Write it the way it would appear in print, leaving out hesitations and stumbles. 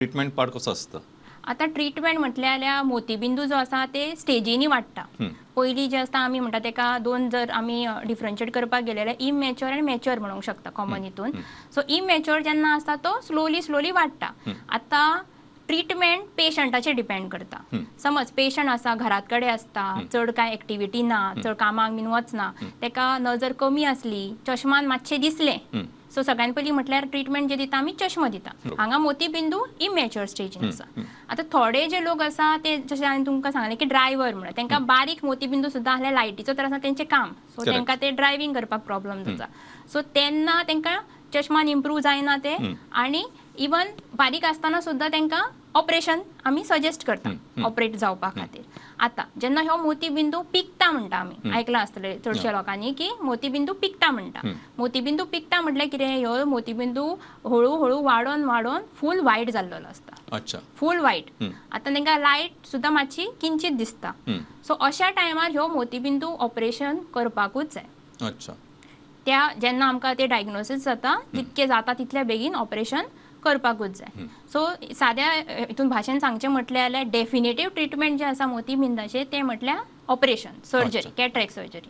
Treatment part कसो आसता? आतां ट्रिटमेंट म्हटलें जाल्यार मोतीबिंदू जो आसा ते स्टेजीनी वाडटा. पयलीं जे आसता आमी म्हणटा तेका दोन, जर आमी डिफरन्शिएट करपाक गेले जाल्यार इमॅच्युअर आनी मॅच्युअर म्हणूंक शकता कॉमन हितून. सो इमॅच्युअर जेन्ना आसता तो स्लोली स्लोली वाडटा. आतां ट्रिटमेंट पेशंटाचेर डिपेंड करता. समज पेशंट आसा, घरात कडेन आसता, चड कांय एक्टिविटी ना, चड कामाक बीन वचना, तेका नजर कमी आसली, चश्मान मातशें दिसलें, सो सगळ्यान पयलीं म्हटल्यार ट्रिटमेंट जे दिता आमी चश्मो दिता. हांगा मोतीबिंदू इमॅच्युअर स्टेजीन आसा. आतां थोडे जे लोक आसा ते जशें हांवें तुमकां सांगलें की ड्रायव्हर म्हणून तांकां बारीक मोतीबिंदू सुद्दां आसल्यार लायटीचो त्रास आसा तेंचें काम, सो तांकां ते ड्रायव्हींग करपाक प्रॉब्लम जाता. सो तेन्ना तांकां चश्मान इम्प्रूव जायना ते आनी इवन बारीक आसतना सुद्दां तांकां ऑपरेशन आमी सजेस्ट करता ऑपरेट जावपा खातीर. आतां जेन्ना ह्यो मोतीबिंदू पिकता म्हणटा आमी, आयकलां आसतलें चडश्या लोकांनी की मोतीबिंदू पिकता म्हणटा. मोतीबिंदू पिकता म्हटल्यार कितें, ह्यो मोतीबिंदू हळू हळू वाडोन वाडोन फूल वायट जाल्लो आसता. फूल वायट. आतां तांकां लायट सुद्दां मातशी किंचीत दिसता. सो अशा टायमार ह्यो मोतीबिंदू ऑपरेशन करपाकूच जाय. त्या जेन्ना आमकां ते डायग्नोसीस जाता, जितकें जाता तितल्या बेगीन ऑपरेशन करपाकूच जाय. सो साद्या हितून भाशेन सांगचें म्हटलें जाल्यार डेफिनेटीव ट्रिटमेंट जें आसा मोतीबिंदाचें तें म्हटल्यार ऑपरेशन, सर्जरी, कॅटरेक्ट सर्जरी.